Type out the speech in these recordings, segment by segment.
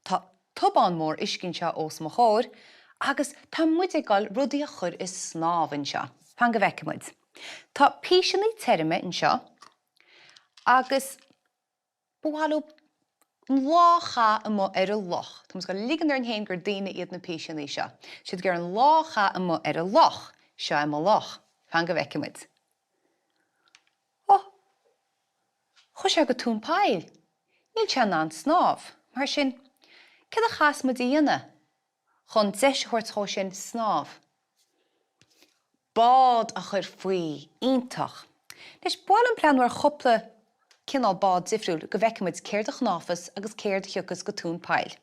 Tá tobán mór uisce anseo os mo chomhair agus tá muid ag dul rudaí a chur ag snámh anseo. Fan go bhfeicfidh muid. Tá píseanna tirime anseo agus ba mhaith leo an lá a chaitheamh amuigh ar an loch. Tá muid ag dul a ligean orainn féin gur daoine iad na píseanna seo. Tá siad ag iarraidh an lá a chaitheamh amuigh ar an loch. Seo é mo loch. Fan go bhfeicfidh muid. Ó! Chuaigh sé go tóin poill. Níl sé in ann snámh. Mar sin, céard a chaithfeas muid a dhéanamh chun deis a thabhairt dhó sin snámh? Bád a chur faoi! Iontach! Anois, ba mhaith liom breathnú ar chúpla cineál bád difriúil go bhfeicfidh muid céard a shnámhfas agus céard a thiocfas go tóin poill.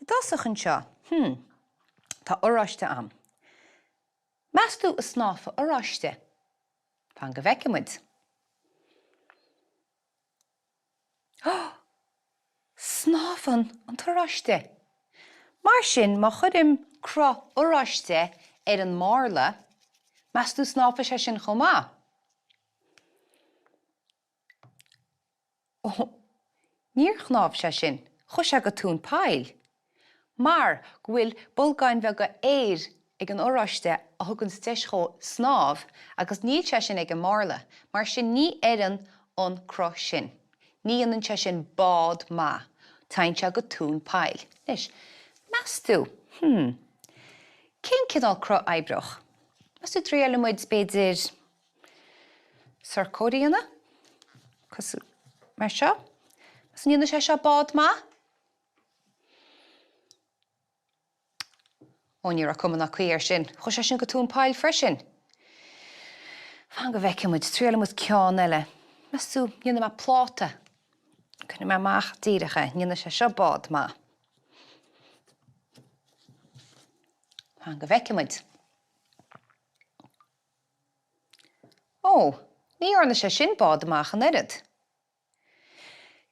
I dtosach anseo, hmm, tá oráiste a'm. Meas tú an snámhfaidh oráiste? Fan go bhfeicfidh muid. Ó! Snámhann an t-oráiste! Mar sin, má chuirim cruth oráiste ar an mbarla, meas tú snámhfaidh sé sin chomh maith? Ó, níor shnámh sé sin, chuaigh sé go tóin poill. Mar go bhfuil bolgáin bheaga aeir ag an oráiste a thuganns deis dhó snámh agus níl sé sin ag an mbarla, mar sin ní oireann an cruth sin. Ní dhéanann sé sin bád maith. Téann sé go tóin poill. Anois, meas tú, hmm, cén cineál cruth a oibreodh? Meas tú dtriailfidh muid, b'fhéidir, Sorcóir a dhéanamh, cosúil mar seo. Meas tú an ndéanfaidh sé seo bád maith? Ó, ní raibh cuma ná caoi air sin. Chuaigh sé sin go tóin poill freisin. Fan go bhfeicfidh muid, triailfidh muid ceann eile. Meas tú, ndéanfaidh mé pláta. Cuirfidh mé amach díreach é, ndéanfaidh sé seo bád maith. Fan go bhfeicfidh muid. Ó, ní dhearna sé sin bád amach an oiread.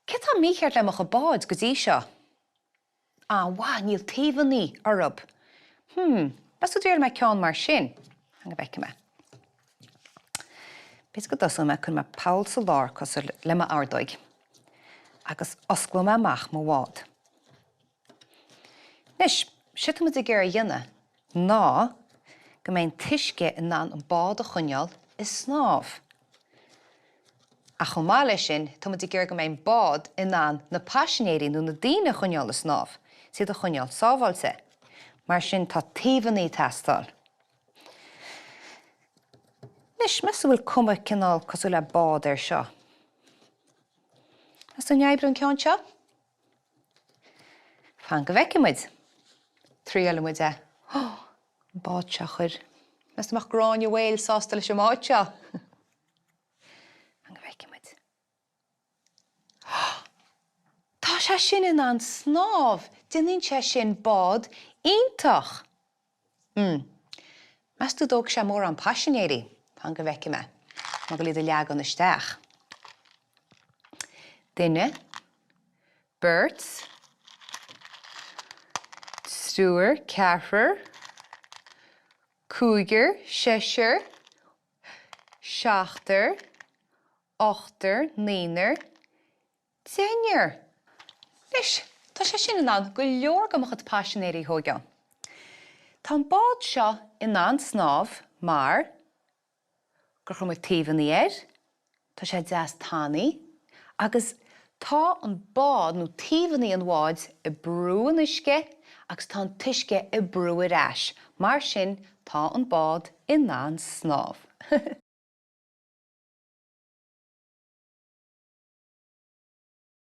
Céard tá mícheart le mo chuid báid go dtí seo? Á, mhaith, níl taobhannaí orthub. Hmm, meas tú dtriailfidh mé ceann mar sin? Fan go bhfeicfidh mé. B'fhéidir go dtosóidh mé, cuirfidh mé poll sa lár cosúil le m'ordóig agus osclóidh mé amach mo bhád. Anois, séard tá muid ag iarraidh a dhéanamh ná go mbeidh an t-uisce in ann an bád a choinneáil ag snámh. Ach chomh maith leis sin, tá muid ag iarraidh go mbeidh an bád in ann na paisinéirí nó na daoine a choinneáil ag snámh, is iad a choinneáil sábháilte. Mar sin, tá taobhannaí ag teastáil. Anois, meas tú an bhfuil cuma cineál cosúil le bád air seo? Meas tú an oibreoidh an ceann seo? Fan go bhfeicfidh muid. Triailfidh muid é. Ó! An bád seo a chur. Meas tú an mbeadh Gráinne Mhaol sásta leis an mbád seo? Fan go bhfeicfidh muid. Ó! Tá sé sin in ann snámh! Déanann sé sin bád iontach! Hmm. Meas tú dtógfaidh sé mórán paisinéirí? Fan go bhfeicfidh mé. Tá mé ag dul iad a leagan isteach. Duine. Beirt. Triúr. Ceathrar. Cúigear. Seisear. Seachtar. Ochtar. Naonúr. Deichniúr! Anois, tá sé sin in ann go leor de mo chuid paisinéirí a thóigeáil. Tá an bád seo in ann snámh mar gur chuir muid taobhannaí air, tá sé deas tanaí agus tá an bád nó taobhannaí an bháid ag brú an uisce agus tá an t-uisce ag brú ar ais, mar sin tá an bád in ann snámh.